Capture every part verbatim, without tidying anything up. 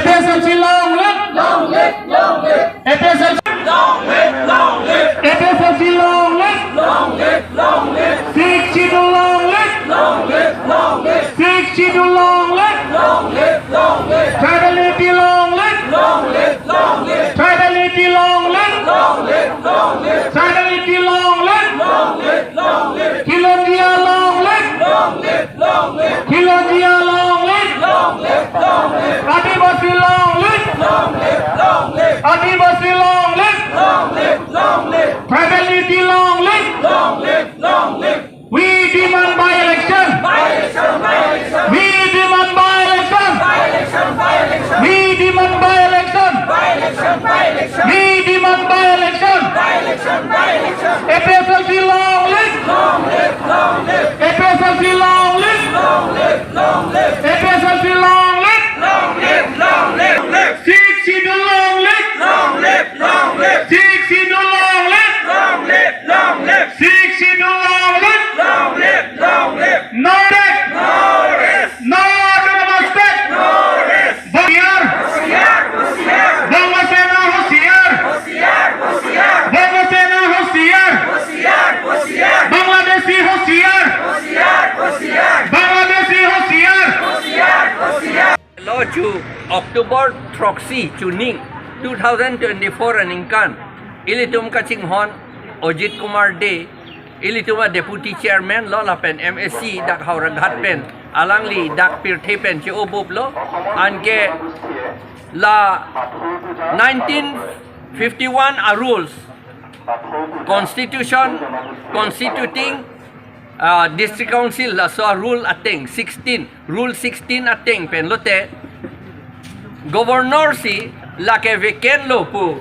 APHLC long live! Long live! Long live! APHLC long live! Long live! APHLC long live! Long live! Long live! Sixth Schedule long live! Long live! Long live! Sixth Schedule long live! Long live! Long live! Tribal unity long live! Long live! Long live! Tribal unity long live! Long live! Long live! Tribal unity long live! Long live! Long live! Khilonjia long live! Long live! Long live! Khilonjia long live! Long live! Long live! Adivasi long live! Long live! Long live! Adivasi long live! Long live! Long live! Tribal unity long live! Long live! Long live! We demand by-election! By-election! By-election! We demand by-election! By-election! By-election! We demand by-election! By-election! By-election! We demand by-election! By-election! By-election! APHLC long live! Long live! Long live! APHLC long live! Long live! Long live! APHLC long live! Long live! Long live! Long live! Sixth Schedule long live! Long live! Long live! Sixth Schedule long live! Long live! Long live! Sixth Schedule long live! Long live! Long live! No death! No rest! No autonomous state! No rest! Hoshiyar! Hoshiyar! Hoshiyar! Bongo Sena hoshiyar! Hoshiyar! Hoshiyar! Bongo Sena hoshiyar! Hoshiyar! Hoshiyar! Bangladeshi hoshiyar! Hoshiyar! Hoshiyar! Bangladeshi hoshiyar! Hoshiyar! Hoshiyar! Lo chu October throksi chuning two thousand twenty-four aningkan, ilitum kachinghon Ajit Kumar Dey, ilitum a-deputy chairman lo lapen MAC dak Howraghat pen, alangli dak pirthe pen che-obup lo, anke la nineteen fifty-one a-rules, constitution, constituting, ah, District Council laso a-rule ateng sixteen, rule sixteen ateng pen lote, governor si lake vacant lo pu,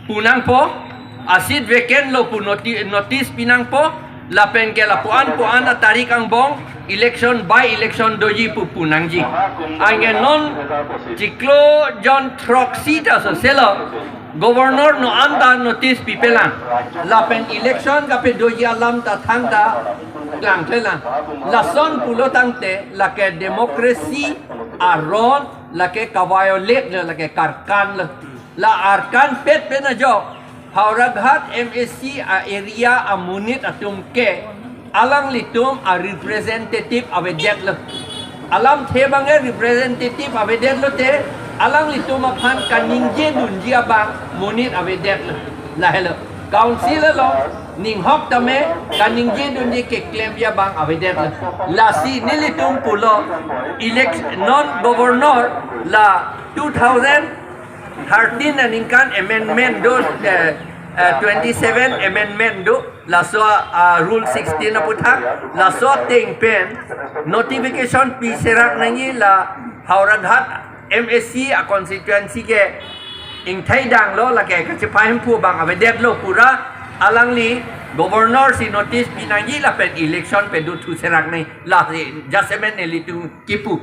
pu nangpo, a-seat vacant lo pu noti-, notice pi nangpo, lapen ke lapu-an pu-an atarik angbong election, by-election doji pu pu nangji. Anke non chiklo jon throksi ta soselo, governor no anta notice pipelang. Lapen election kapedoji alam ta thangta klangklelang. Lason pulo tangte lake democracy aron lake ka-violate lo, lake karkan lo. La arkanpet pen ajok Howraghat MAC a-area amonit atum ke alanglitum a-representative avedetlo. Alamthe abang ke representative avedetlo te, alanglitum aphan kaningje dunji abang monit avedetlo. Lahelo. Council along ninghok tame kaningje dunji keklemji abang avedetlo. Lasi nelitum pulo elect-, non governor la two thousand thirteen aningkan amendment do, eh, eh, twenty-seven amendment do, laso, ah, rule sixteen aputhak, laso ateng pen notification pi serak nangji, la Howraghat MAC a-constituency ke ingthai danglo, lake kachepa hemphu abang avedetlo pura, alangli governor si notice pi nangji lapen election pedo thu serak nangji, lasi jasemet nelitum kipu.